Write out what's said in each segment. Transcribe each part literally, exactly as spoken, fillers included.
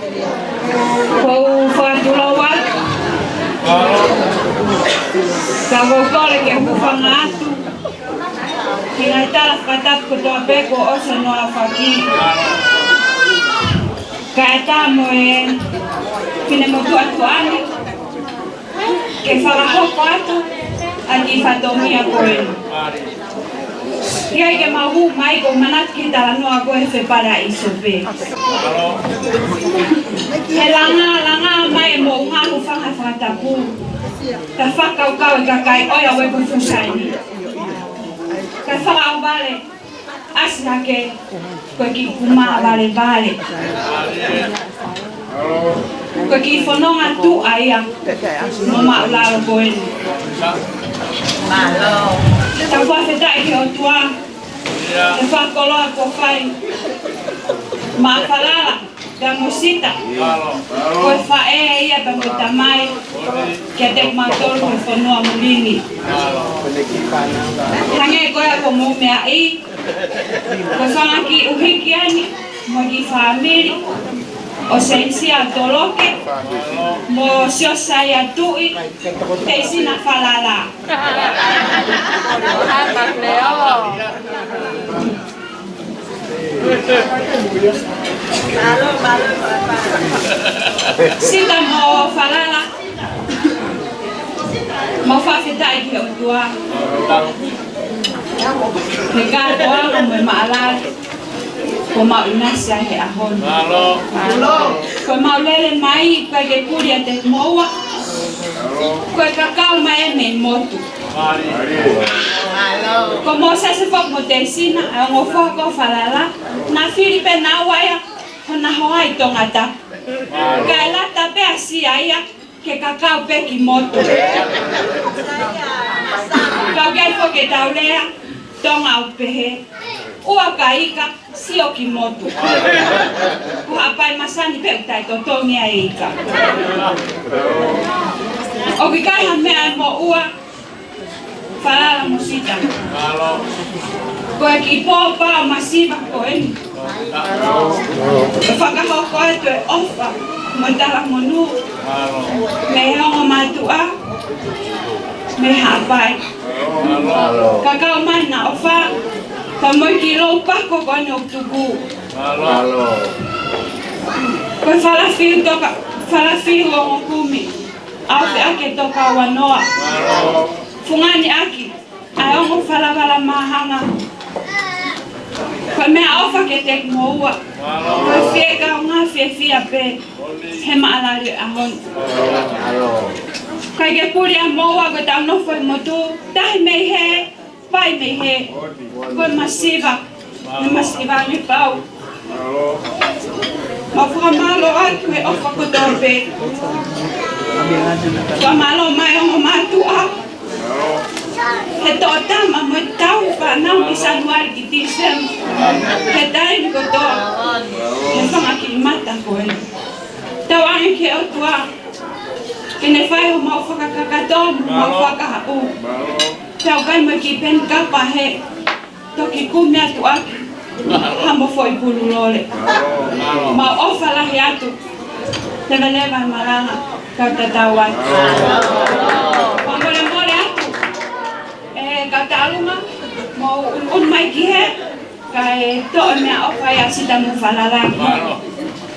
Ko u fakatulou atu, ka u kole ke u hūfanga atu he ngaahi tala fakatapu kotoa pē kuo ʻosi hono aofaki. Kae ʻatā mo e finemotuʻa tuʻa ni ke fakahoko atu ʻa e kiʻi fatongia ko eni. ʻIkai ke mau hū mai, ko u manatu ki he talanoa ko ē he Fepalaiso pē. He langa, langa mai e moʻunga, hūfanga he fakatapu. Ka fakakaukau e kakai ʻo ia ʻoku ʻi he fusaini. Ka fakaʻauvale, ʻasi hake, ko e kiʻi kumā valevale. Ko e kiʻi fononga tuʻa ia mo māʻulalo ko eni. Tau fakafetaʻi ki he ʻOtua he fakakoloa kuo fai maʻa Falala pea mo Sita. Ko e faʻē ia pea mo e tamai kiate kimautolu he fonua muli ni. Hangē ko ia ko e moʻui meaʻi, ko e fanga kiʻi ʻuhiki ʻeni mo e kiʻi fāmili ʻo Senisia Toloke mo Siosaia Tuʻi, Teisina Falala. Sita mo Falala, mau fakafetaʻi ki he ʻOtua he kātoanga mo e maʻalale kuo mau ʻinasi ai he ʻaho ni. Ko ʻemau lele mai, ʻikai ke puli ʻiate kimoua, ko e kakau mai eni mei motu. Ko Mōsese foki mo Teisina, ʻa e ongo foha ko Falala, naʻa fili pē naua ia hona hoa ʻi Tongatapu. Kae lata pē ʻa Sia ia ke kakau pē ki motu. Kau ki ai foki ʻetau lea Tonga ʻoku pehē: ʻUa ka ika, sio ki motu. Ko Haʻapai masani pē ʻoku taʻetotongi ai e ika. ʻOku ʻikai ha meʻa ʻe moʻua, Falala mo Sita. Ko e kiʻi pō pau masiva ko eni, ʻe fakahoko atu e ʻofa mo e talamonū mei he ongo mātuʻa mei Haʻapai. Kakau mai ʻena ʻofa, pea mo e kiʻi lou pako ko eni ʻoku tuku. Ko e falafiu toka, falafiu ongo kumi, ʻaofaki e toka uanoa, fungani ʻaki ʻa e ongo falavala māhanga. Ko e meʻaʻofa kiate kimoua, ko e fie kaungā fiefia pē he maʻalale ʻo e ʻaho ni. ʻIkai ke puli ʻa moua, ko ʻetau nofo ʻi motu, tahi mei hē, pai mei hē. Ko e masiva, ko e masiva ni pau. Mau fakamālō atu he ʻofa kotoa pē. Fakamālō mai ongo mātuʻa he toʻo tama mo e tau fānau mei Sānuali ki Tīsema he taimi kotoa he fanga kiʻi mata ko eni. Tauange ki he ʻOtua ke ne fai homau fakakakato mo homau fakahaʻu. Tau kai mo e kiʻi peni kapa he toki kumi atu ʻaki ha mo foʻi pulu lole. Mau ʻofa lahi atu. Levaleva e malanga, kau tatau atu. Mau molemole atu, ē, kau Taʻaluma, mou ʻunuʻunu mai ki hē, kae toʻo e meʻaʻofa ia ʻa Sita mo Falala ki hē,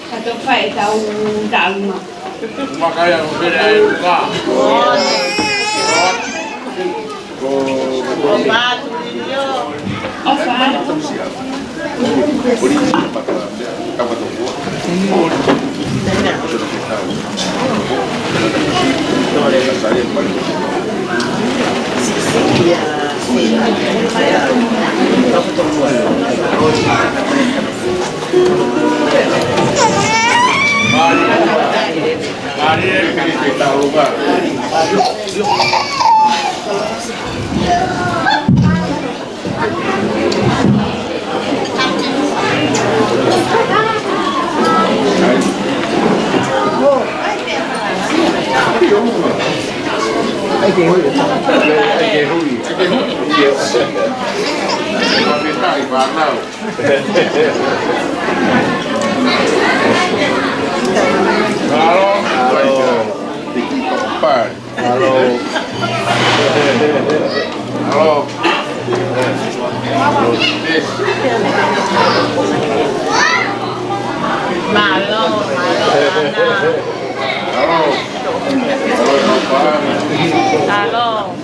ka toki fai ʻetau Taʻaluma. Makaia ko pele ai uka. ʻOfa. Alo.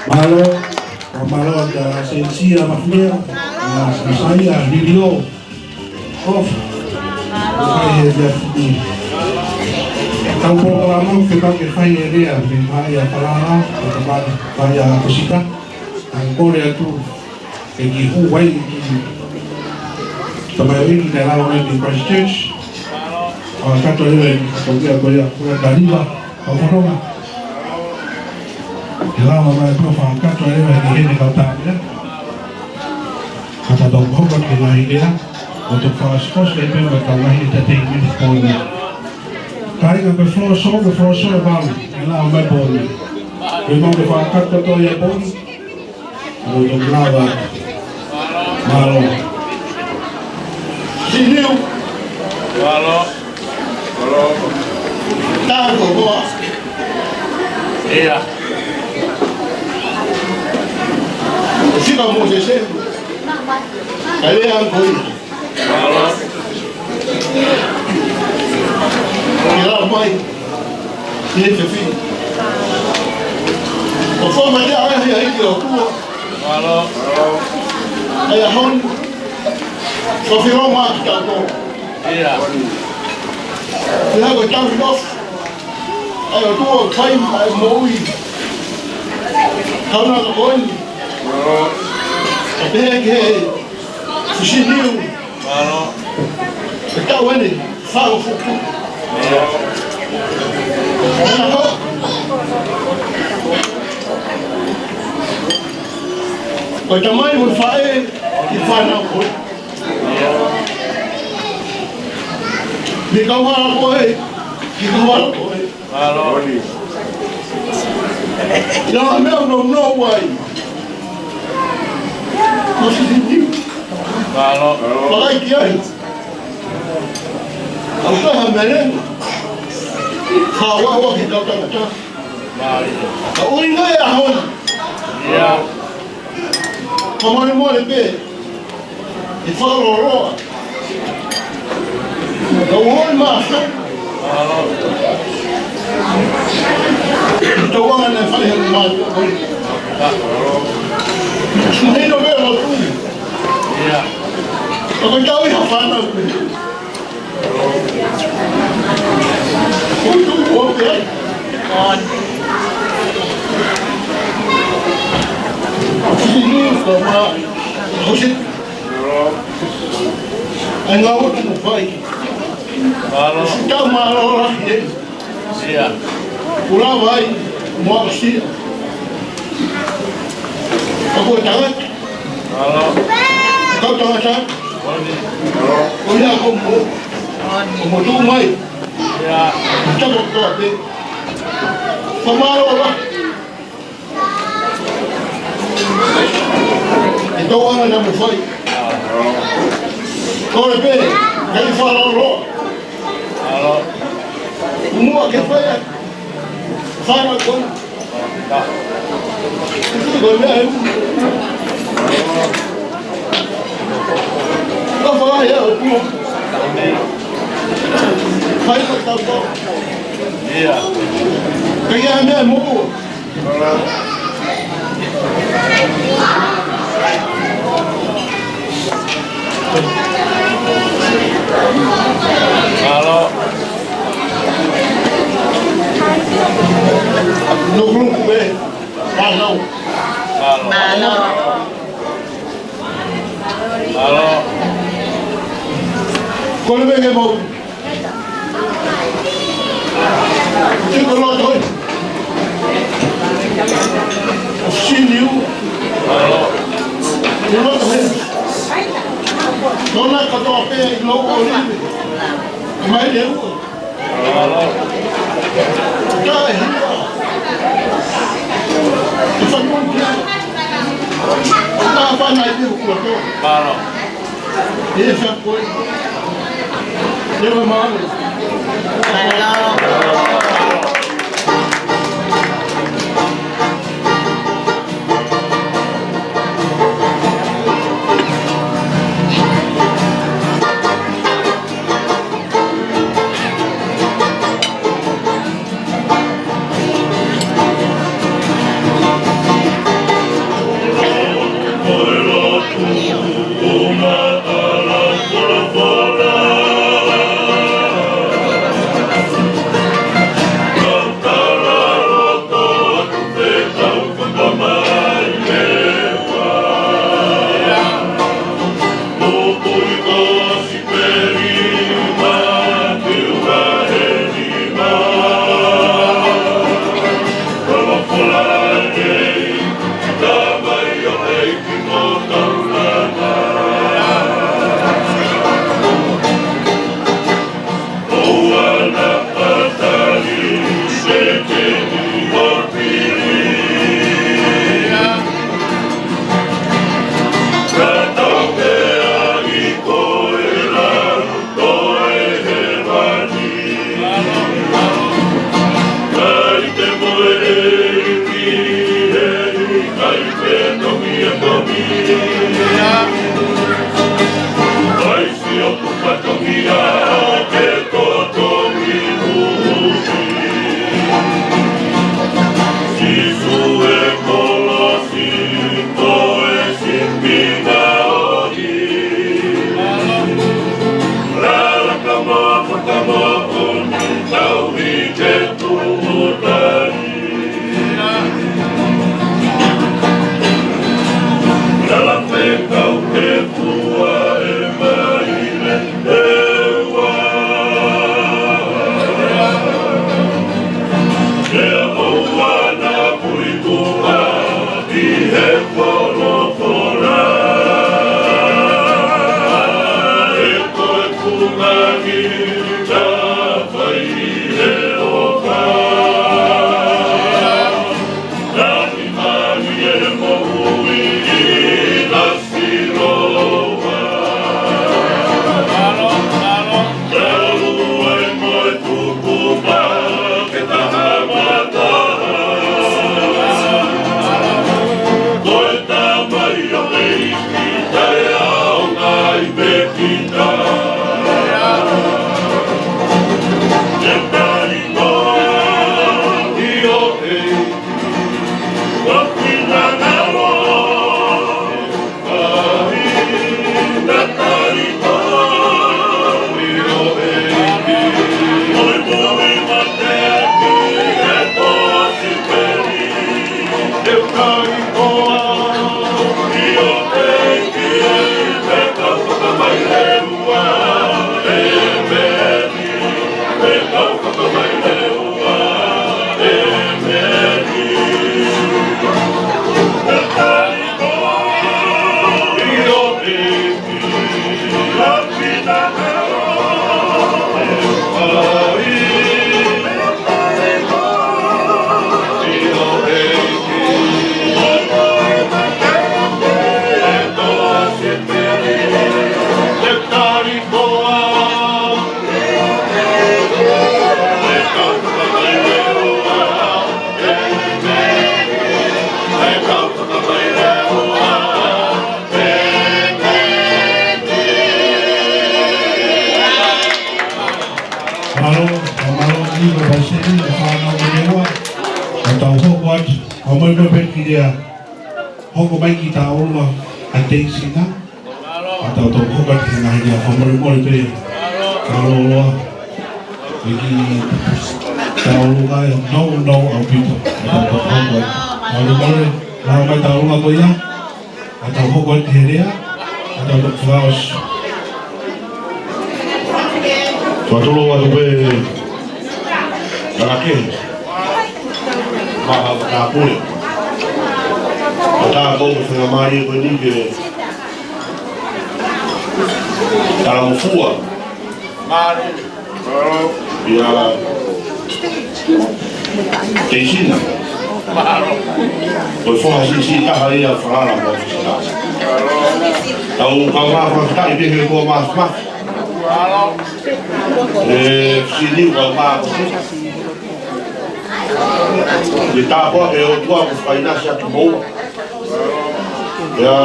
Mālō, ʻa mālō ʻa Sensia Mafia, na Saia Lilio. Kofi. Fai he dia fiti. Tau polokalama, ke pake fai he dia, ke fai ʻa Falala, ke pake fai ʻa Kosita. Tau kole atu, ke ki Hawaii, ki Tamaioʻeiki, ke lava mai ki Christchurch. ʻA katoa leva, ko ia, ko ia, ko ia, Taliva, ʻa Fononga. Ke lava mai, ko fakakatoa leva, ki heni kau tāmea. Ka ta tau hoko ki he ngaahi lea, ʻo tau fakaʻosiʻosi pē mo e kau ngaahi entertainment ko eni. Kāinga, ko e floor show, ko e floor show ʻe valu, ʻe lava mai pō ni. Ke mau ke fakakakato ia pō ni, ʻo tau lava. Mālō. Siniu. Mālō. Mālō. Tākoa. ʻIa. Sika mo sese. Ka lea ko ia. Mālō. Ke lava mai. Ke fefi. ʻO fō mai ia, ʻa ia, ʻa ia, ʻo tua. Mālō. ʻA ia, hon. Ko filo ma ki tato. ʻIa. Ke lava ko tau ʻi ofi. ʻA ia, ʻo tua, fai, ʻa ia, moʻui. Kauna ka koeni. Mālō. Ka pehē ki he Siniu. Mālō. Ke tau eni, falo fuku. ʻIa. Ana ho. Ko e tamai mo e faʻē, ki fānau ko ē. ʻIa. Ni kau hala ko ē, ni kau hala ko ē. Mālō. ʻIa, meʻa no, no, wai. Ko Siniu. Mālō. Pakai ki ai. Au ka ha mele. Ka wawa ki tau tangata. Mālō. Ka ui ngai a hon. ʻIa. Ka mole mole pē. ʻI fakaloloa. Ka ui ma. Tau anga na fai he ma. Mahino pē lotu. ʻIa. Ka ko tau ʻi ha fana. Kutu o pē. Siniu ka ma. Kusi. ʻAi ngā ʻotu mo fai. Mālō. Kusi tau mālō la he. ʻIa. Kula vai mo asia. Ka ko tangata. Mālō. Kau tangata. Mālō. Ko ia ko mo. Ko mo tu mai. ʻIa. Tau ko pē. Ka mālō la. ʻE tau anga na mo fai. Kole pē, kai falo lo. Mālō. Mua ke fai. Fana ko. Ko mea e. Ka fai ia o tua. Fai ko tau ko. ʻIa. Ka ia mea mo. Mālō. Ko loto ē. ʻO siliu. Ko loto ē. Nona kotoa pē ʻi loʻo ʻo live. Mai le ua. Ka e hua. E fai mo pia. Ka fana i te hukua to. Mālō. E fai ko e. Leva mālō. Mālō, mālō ʻi he Palesiteni, ʻa e fānau ʻi he ua, ʻa tau hoko atu, ʻa mai mai pē ki lea, hoko mai ki taulua, ʻa Teisina, ʻa tau tau hoko atu ki he ngaahi lea, fakamolemole pē, mālō loa, ʻi he taulua, ʻa nau, nau, ʻaupito, ʻa tau tau hoko atu. Mālō, mālō, mālō mai taulua ko ia. ʻA tau hoko atu ki he lea, ʻa tau toki fakaʻosi. Fakatulou atu pē, Kalake. Maha Fakapule. Ka tā ko e faingamālie ko eni ke talangofua ʻia Teisina. Ko e foha siʻisiʻi taha ia ʻo e falala mo e fisi taha. Tau kaungā fakafetaʻi pē he ko e māfimafi. ʻE Fisiliu, kaungā ko e tāpuaki ʻa e ʻOtua kuo fakaʻinasi atu moua. ʻIa,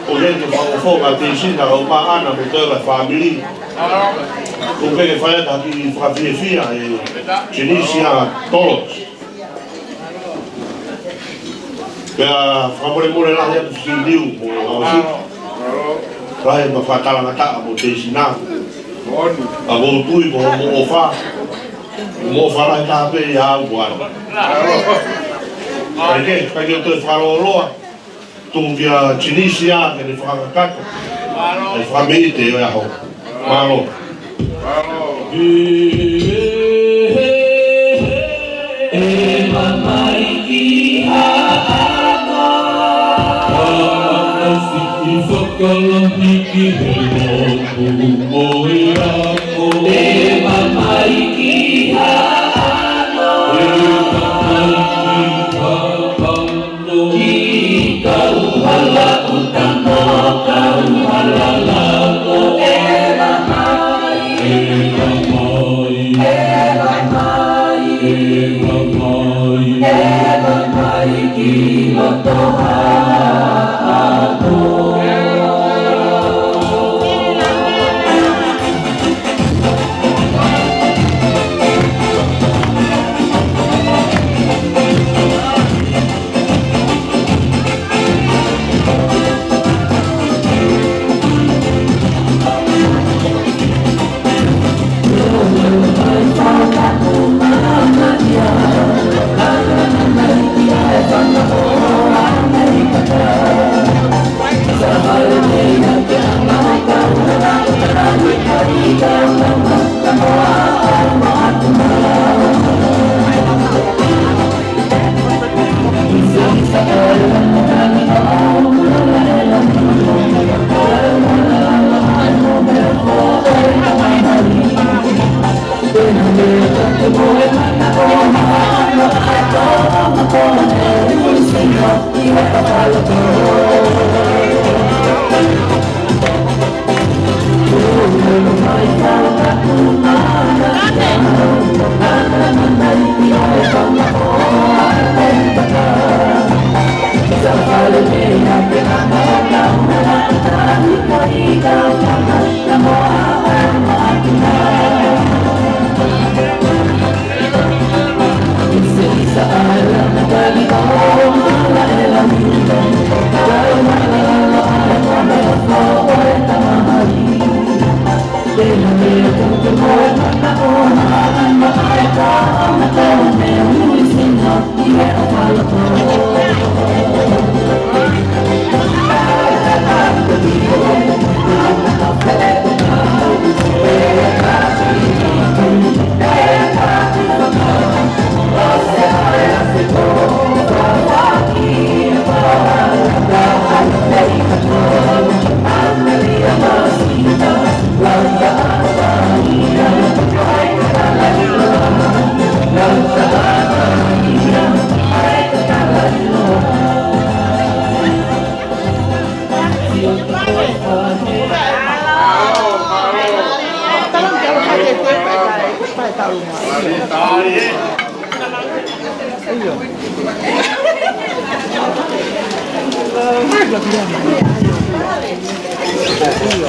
ʻoku ou fakafofonga Teisina, kau Maʻana mo e toenga fāmili. ʻOku ou pehē ke fai atu ha kiʻi fakafiefia ʻe Tinisia Tolo. Pea fakamolemole lahi atu Fisiliu mo ʻAosi. Lahi mo fakatalangataʻa mo Teisina. ʻA ʻoku ou tui ko hoʻomo ʻofa, mo ʻofa lahi taha pē ia au mo ana. Kae kehe, kae kehe ʻo toe fakalōloa. Tuku kia Tinisia ke ne fakakakato ʻa e fakameʻite ʻo e ʻaho. Mālō. ʻE mamaiki haʻano. Haʻano siʻi fakalahi ki he lotu mo e ako. ʻE mamaiki haʻano. ʻE mamaiki haʻano. Ki kauhala ʻuta mo kauhala lalo, ʻe mamae, ʻe mamae, ʻe mamae, ʻe mamae, ʻe mamae ki loto haʻano.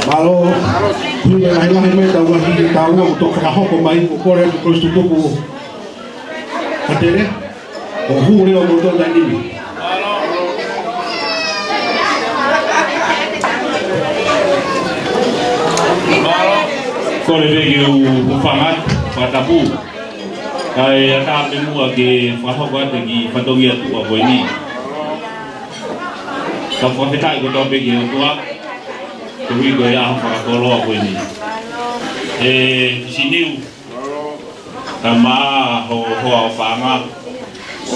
Mālō. Pule lahi lahi mai tau lahi tau ua kuo toki fakahoko mai, ʻoku kole atu Kolisi Tutuku ʻa Tele. ʻO hū leva mo tō tainimi. Kole pē ke u hūfanga atu, fakatapu. Kae ʻatā pē muʻa ke fakahoko atu e kiʻi fatongia tuʻa ko eni. Ka fakafetaʻi kotoa pē ki he ʻOtua, koeʻuhi ko e ʻaho fakakoloa ko eni. ʻE Siniu, kae ʻumaʻā ho hoa ʻofaʻanga, ʻo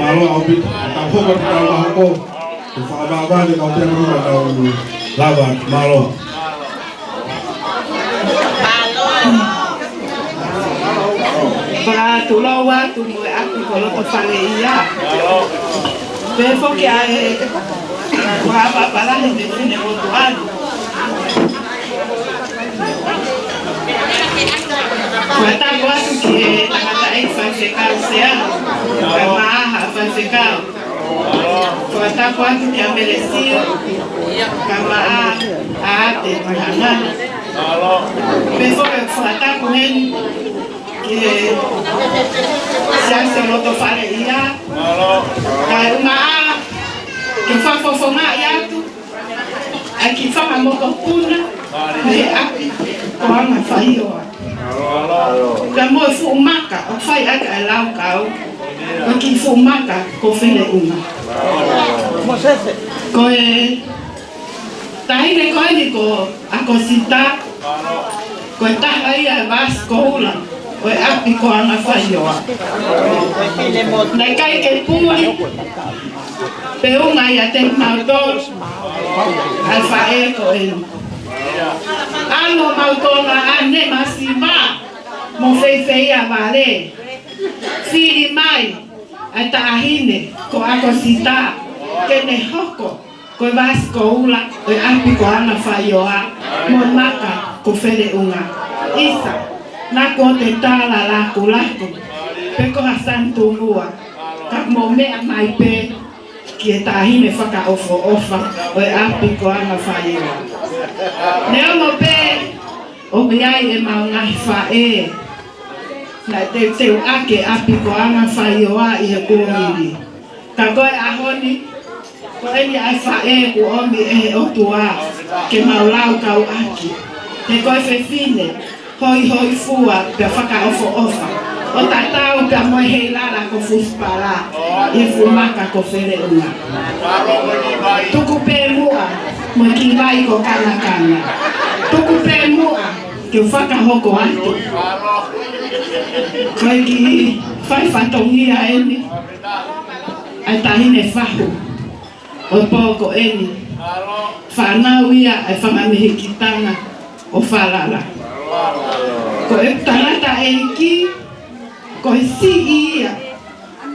mālō ʻaupito. Tau hoko atu, tau hoko. Ke fakavavevave kau pea mo ka tau lava, mālō. Fakatulou atu mo e ʻapi ko Lotofaleʻia. Pea foki ʻa e fakapapālangi mei Finemotuʻalu. Fakatapu atu ki he tangataʻeiki faifekau sea, kae ʻumaʻā haʻa faifekau. Fakatapu atu kia Melesio, kae ʻumaʻā ʻa ʻAte mo e hangana. Pea foki fakatapu heni ki he Siasi ʻo Lotofaleʻia, kae ʻumaʻā ke fakafofongaʻi atu ʻa e kiʻi fanga mokopuna mei he ʻapi ko Angafaioa. Kae mo e fuʻu maka ʻoku fai ʻaki ʻa e laukau, ko e kiʻi fuʻu maka ko Feleʻunga. Ko e taʻahine ko eni ko ʻAkosita, ko e taha ia e Vasikoula ʻo e ʻapi ko Angafaioa. Naʻe ʻikai ke puli pe unga ʻiate kimautolu ʻa e faʻē ko eni. ʻAlu homau Tonga ʻanenai masiva mo feifeia vale, fili mai ʻa e taʻahine ko ʻAkosita ke ne hoko ko e Vasikoula ʻo e ʻapi ko Angafaioa mo e maka ko Feleʻunga. ʻIsa, naʻa kuo te tala lakulaku pe ko ha santungua, ka mou meʻa mai pē ki he taʻahine fakaʻofoʻofa ʻo e ʻapi ko Angafaioa. Neongo pē ʻoku ʻi ai ʻemau ngaahi faʻē naʻe teuteu ʻaki e ʻapi ko Angafaioa ʻi he kuonga ni, ka ko e ʻaho ni, ko eni ʻa e faʻē kuo ʻomi ʻe he ʻOtua ke mau laukau ʻaki. He ko e fefine hoihoifua pea fakaʻofoʻofa, ʻo tatau pea mo e heilala ko Fusipala ʻi he fuʻu maka ko Feleʻunga. Tuku pē muʻa mo e kiʻi vai ko Kanakana. Tuku pē muʻa ke u fakahoko atu. Ko e kiʻi fai fatongia eni ʻa e taʻahine fahu ʻo e pō ko eni. Fānau ia ʻa e fanga mehikitanga ʻo Falala. Ko e tangataʻeiki, ko e siʻi ia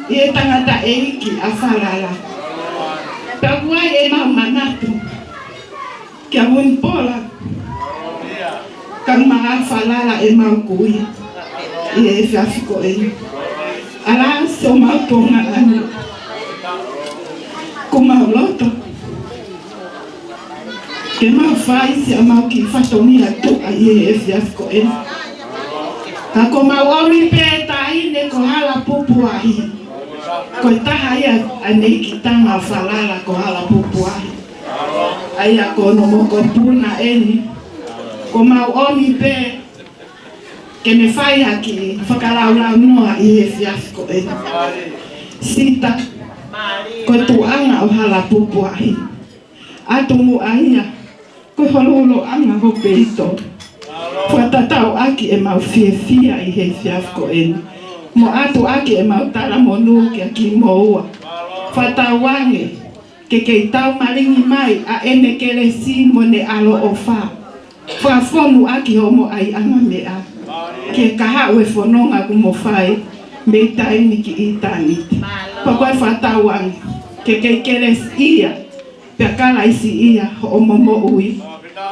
ʻi he tangataʻeiki ʻa Falala. Pea ʻoku ʻi ai ʻemau manatu kia Vunipola, ka ʻoku maʻa Falala ʻemau kui ʻi he efiafi ko eni. ʻAlā, siʻomau tuongaʻane, ʻoku mau loto ke mau fai siʻemau kiʻi fatongia tuʻa ʻi he efiafi ko eni. Ka ʻoku mau ʻomi pē taʻahine ko Halapupuahi. Ko e taha ia ʻa e meʻi kitanga ʻo Falala ko Halapupuahi. ʻA ia ko hono mokopuna eni. ʻOku mau ʻomi pē ke ne fai ha kiʻi fakalaulaunoa ʻi he efiafi ko eni. Sita, ko e tuʻunga ʻo Halapupuahi, ʻa e tuʻunga ia ko e holoholoʻanga ho peito. Fakatatau ʻaki ʻemau fiefia ʻi he efiafi ko eni, mo ʻoatu ʻaki ʻemau talamonū kia kimoua. Fakatauange ke kei taumalingi mai ʻa ʻene kelesi mo ʻene ʻaloʻofa. Fakafonu ʻaki hoʻomo ʻaiʻanga meʻa ke kahaʻu e fononga ʻoku mo fai mei taimi ki ʻitāniti. Pea ko e fakatauange ke kei kelesiʻia pea Kalaisiʻia hoʻomo moʻui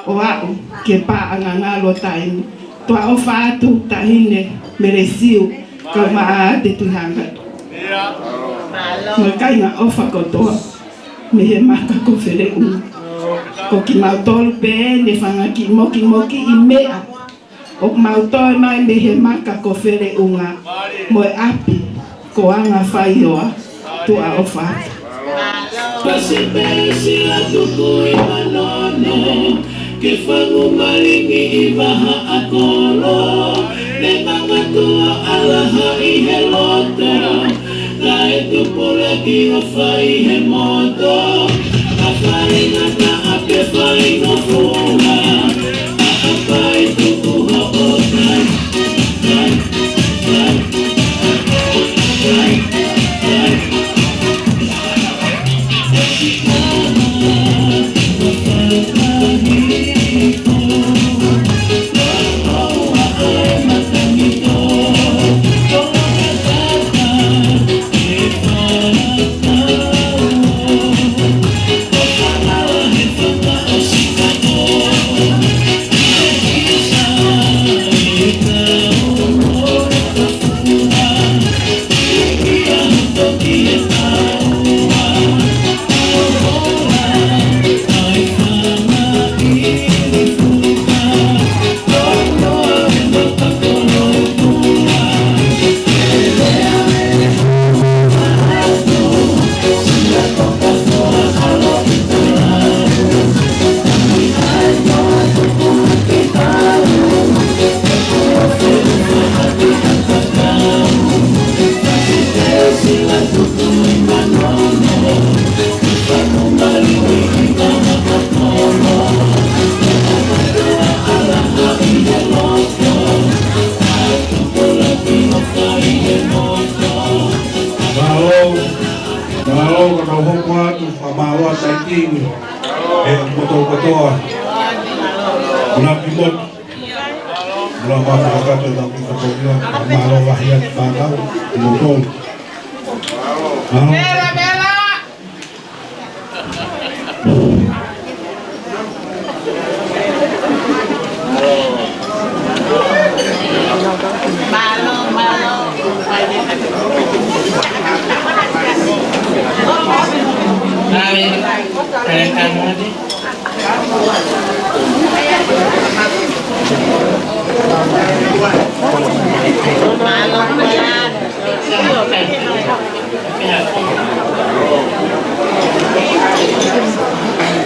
ʻo aʻu ki he paʻanga ngalo taimi. Toe ʻofa atu taʻahine Melesiu, kau maʻa Ate Tuihanga, mo e kāinga ʻofa kotoa mei he maka ko Feleʻunga. Ko kimautolu pē eni e fanga kiʻi mokimokiʻi meʻa ʻoku mau toe mai mei he maka ko Feleʻunga mo e ʻapi ko Angafaioa. Tuʻa ʻofa atu. Pasi pē sila tuku ʻi Manono, ke fangu malingi ʻi Vahaʻakolo, ne mangatua ʻalaha ʻi he loto, kae tupulaki ʻo fai he moto, ʻa faingataʻa pē faingofua, ʻa ʻapai tuku hoʻo kai. Mālō, mālō, ka tau hoko atu, fakamālō atu ki he taimi, ʻe, kotoa kotoa. Mula ki motu. Mula mālō kakato na ki kotoa. Mālō lahi atu ki he fānau, ki motu. Mālō.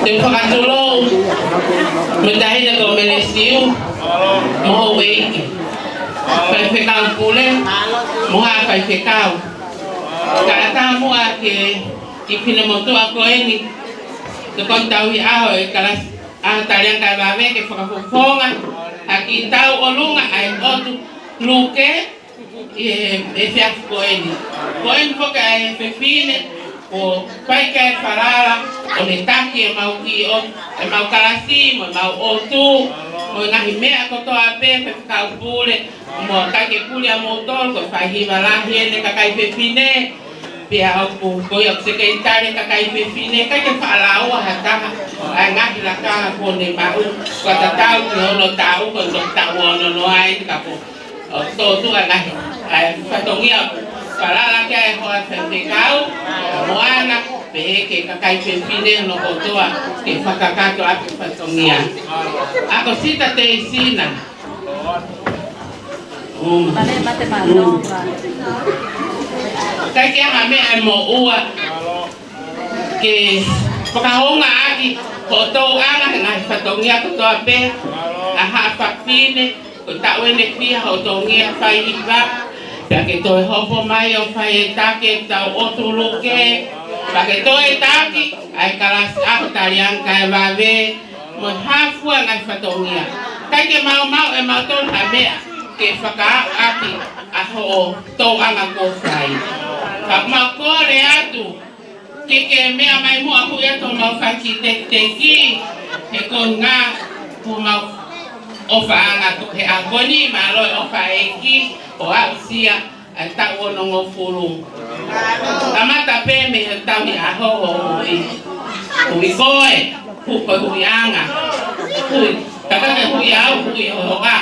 Te u fakatulou mo e taʻahine ko Melesiu, mo Houʻeiki, Faifekau Pule, mo Haʻa Faifekau. Kae ʻatā muʻa ki he kiʻi finemotuʻa ko eni, ko e tauhi ʻaho e kalasi ʻa Talianikaevave ke fakafofonga ʻaki e tauʻolunga ʻa e ʻOtu Luke, ʻi he, he efiafi ko eni. Ko eni foki ʻa e fefine ʻoku fai ki ai e falala, ʻo ne taki ʻemau kiʻi ʻo, ʻemau kalasi, mo ʻemau ʻotu. Ko e ngaahi meʻa kotoa pē, Faifekau Pule, mo e kakai ke pule ʻa moutolu, ko e fai hiva lahi ʻeni kakai fefine, pea ʻoku, ko ia ʻoku sekelitali kakai fefine, ʻikai ke faʻa laua ha taha ʻa e ngaahi lakanga kuo ne maʻu, ko e tatau ki hono taʻu, ko e taʻu ono noa ʻeni ka ko ʻo tō tuʻa ngaahi, ʻa e fatongia, falala ki ai e hoa faifekau, mo ana, pehē ki he kakai fefine hono kotoa, ke fakakakato ʻaki e fatongia. ʻAkosita Teisina. Mm. ʻIkai ke ʻi ai ha meʻa ʻe moʻua, ke fakahoungaʻaki hoʻo tōʻonga he ngaahi fatongia kotoa pē, ʻa haʻa fafine, ko e taʻu ʻeni ʻe fiha hoʻo tōʻonga fai hiva, pea ke toe hopo mai ʻo fai e taki ʻetau ʻotu luke, pea ke toe taki ʻa e kalasi ʻaho taliangi kae vave, mo e hā fua ngaahi fatongia. ʻIkai ke maumau ʻe mautolu ha meʻa ke fakaaʻaki ʻa hoʻo tōʻonga kuo fai. Ka mau kole atu, ke ke meʻa mai muʻa hui atu homau fanga kiʻi tekiteki, he ko e ngaahi kuo mau ʻofaʻanga atu he ʻaho ni, mālō e ʻofa ʻEiki, ʻo aʻusia ʻa e taʻu onongofulu. Kamata pē mei he tauhi ʻaho ʻo hui. Hui koe, hu-, ko e huiʻanga. Hui, kakake hui au, hui hohoʻa.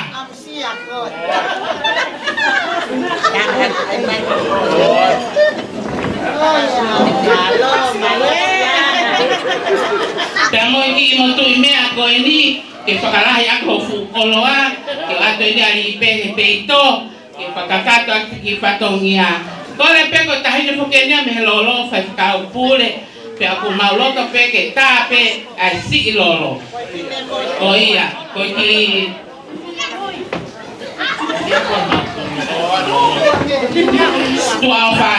Pea mo e kiʻi motuʻi meʻa ko eni, ke fakalahi ʻaki ho fuʻu koloa, ke ʻoatu ʻeni ʻa Lipe he peito, ke fakakakato ʻaki e fatongia. Kole pē ko e taʻahine foki ʻeni ia mei he lolo, Faifekau Pule, pea ʻoku mau loto pē ke tā pē ʻa e siʻi lolo. Ko ia, ko e kiʻi tuʻa ʻofa.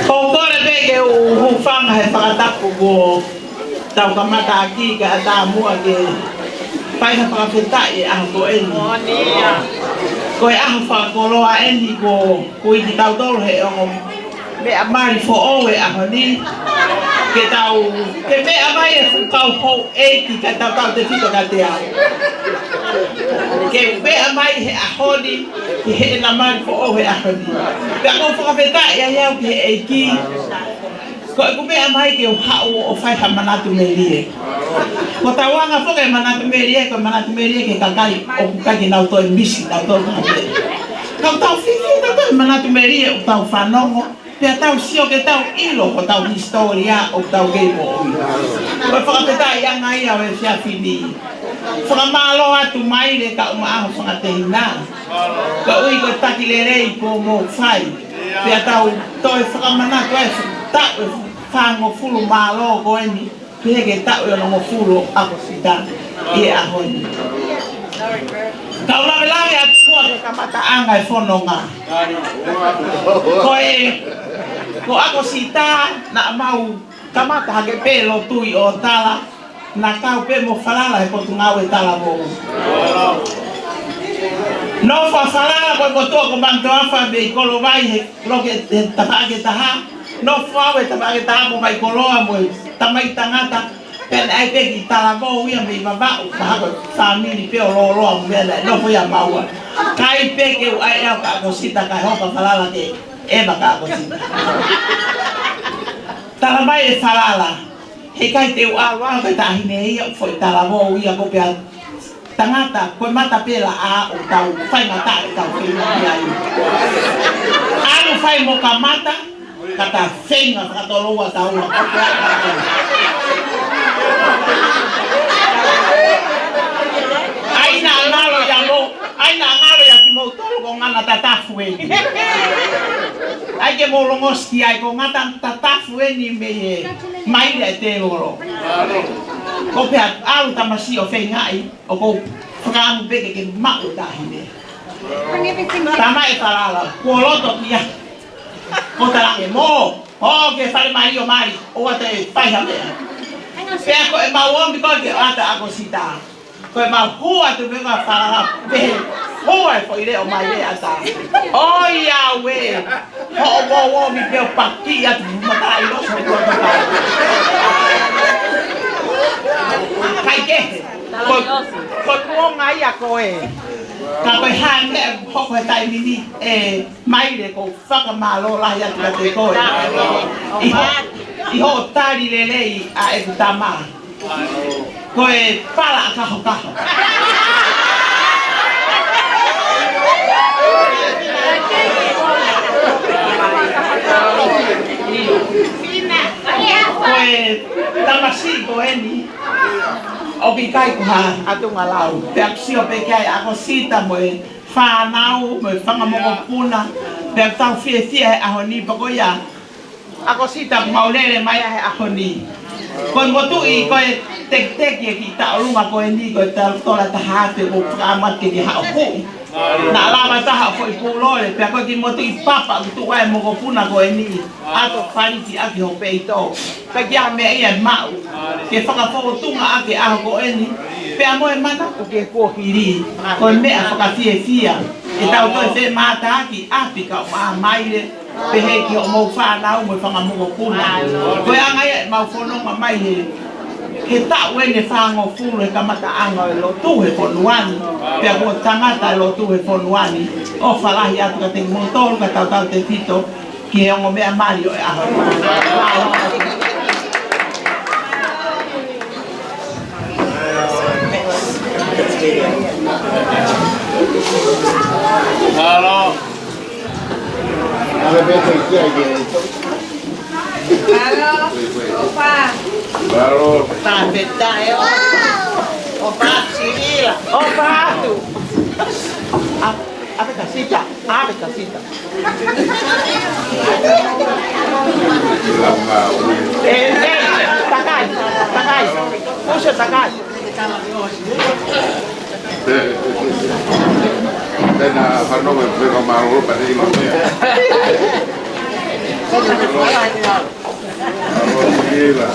Ko e kole pē ke u hūfanga he fakatapu kuo tau kamata ʻaki kae ʻatā muʻa ke fai ha fakafetaʻi he ʻaho ko eni. Ko e ʻaho fakakoloa eni ko, ko kitautolu he ongo meʻa mali foʻou he ʻaho ni. Ke tau, ke meʻa mai e fuʻu kau houʻeiki kae tautautefito kiate au. Ke meʻa mai he ʻaho ni, ki heʻena mali foʻou he ʻaho ni. Pea ʻoku ou fakafetaʻi ai au ki he ʻEiki. Ko ʻeku meʻa mai ke u haʻu ʻo fai ha manatu melie. Ko ʻetau anga foki e manatu melie, ko e manatu melie ki he kakai ʻoku ʻikai ke nau toe misi, nau toe kape. Ka ʻoku tau fiefia tautolu he manatu melie ʻoku tau fanongo, pea tau sio ke tau ʻilo ko ʻetau hisitōlia ʻoku tau kei moʻui. Ko e fakafetaʻiʻanga ia ʻo e efiafi ni. Fakamālō atu mai le ka uma ʻaho fakatehina. Ka ui ko e taki lelei kuo mou fai. Pea tau toe fakamanatu ai e taʻu ʻe fāngofulu mālō ko eni, pehē ki he taʻu ʻe onongofulu ʻa ʻAkosita ʻi he ʻaho ni. Kau lavelave atu muʻa ki he kamataʻanga e fononga. Ko e Ko ʻAkosita naʻa mau kamata hake pē lotu ʻi ʻOtala, naʻa kau pē mo Falala he Potungāue Talavou. Nofo ʻa Falala mo e motuʻa ko Mantoafa mei Kolovai he loki he tafaʻaki ʻe taha. Nofo au he tafaʻaki ʻe taha mo Vaikoloa mo e tamai tangata. Pea naʻe ʻi ai pē kiʻi talavou ia mei Vavaʻu, ka hako fāmili pē ʻo Loloa mo meʻa naʻe nofo ia maua. Kai pē ke u ʻai au kia ʻAkosita kae hoko ʻa Falala ke ʻeva kia ʻAkosita. Tala mai ʻe Falala, heʻikai te u ʻalu au, ko e taʻahine ia, foʻi talavou ia ko pea tangata, ko e mata pē laʻā ʻo tau faingataʻa ʻetau feinga ki ai. ʻAlu fai mo kamata, ka ta feinga fakatoloua taua. ʻAi naʻa ngalo ia mo, ʻai naʻa ngalo ia kimoutolu ko ngana tatafu ē. ʻAi ke mou longosi ki ai ko ngata tatafu eni mei he maile ʻa e tēvolo. Ko pea ʻalu tamasiʻi ʻo feingaʻi, ʻoku ou fakaʻamu pē ke ke maʻu taʻahine. Tala mai ʻe Falala, kuo loto kia. Ko talange mo, ō ki he fale mai ʻo mai, ʻoua te fai ha meʻa. Pea ko ʻemau omi ko ē ki he ʻata ʻAkosita. Ko ʻemau hū atu pē kia Falala, pehē, hū e foʻi leʻo mai ʻe ʻata. ʻOiauē, hoʻomou omi pē ʻo paki atu mata ʻi loto ʻo tuʻa toka. Kai kehe, ko, ko tuonga ia ko ē. Ka ko e hā e meʻa hoko he taimi ni, ē, Maile, ʻoku ou fakamālō lahi atu kiate koe. ʻI ho, ʻi hoʻo tali lelei ʻa ʻeku tama. Ko e pala ʻa Kahokaho. Ko e tamasiʻi ko eni, ʻoku ʻikai ko ha ʻatunga lau. Pea ʻoku sio pē ki ai ʻAkosita mo e fānau, mo e fanga mokopuna, pea tau fiefia he ʻaho ni pea ko ia ʻAkosita ʻoku mau lele mai ai he ʻaho ni. Ko e motuʻi, ko e tekiteki e kiʻi taʻolunga ko eni, ko e tau tola taha te ko fakaʻamu atu ke ke haʻo kuʻi. Naʻa lava taha foʻi pulole, pea ko e kiʻi motuʻi papa ʻoku tuʻu ai e mokopuna ko eni. ʻAto faliki ʻaki ho peito. Ka kia meʻa ia ʻe maʻu. Ke fakafōtunga ʻaki e ʻaho ko eni. Pea mo e mana ʻoku ke kuo hili. Ko e meʻa fakafiefia. ʻE tau toe femātaaki ʻapi kau mai Maile. Pehē ki hoʻomou fānau mo e fanga mokopuna. Ko e anga ia ʻemau fononga mai he, he taʻu eni ʻe fāngofulu he kamataʻanga ʻo e lotu he fonua ni. Pea kuo tangata e lotu he fonua ni. ʻOfa lahi atu kiate kimoutolu ka tautautefito ki he ongo meʻa mali ʻo e ʻaho. Mālō. Mālō. Opa. Mālō. Tāpeta ē. Opa, sila. Opa, atu. ʻAve kia Sita. ʻAve kia Sita. ʻE, ʻe, takai, takai. Pusa takai. Tena fanongo e fenga mālō pea te ʻilo meʻa. Mālō, sila.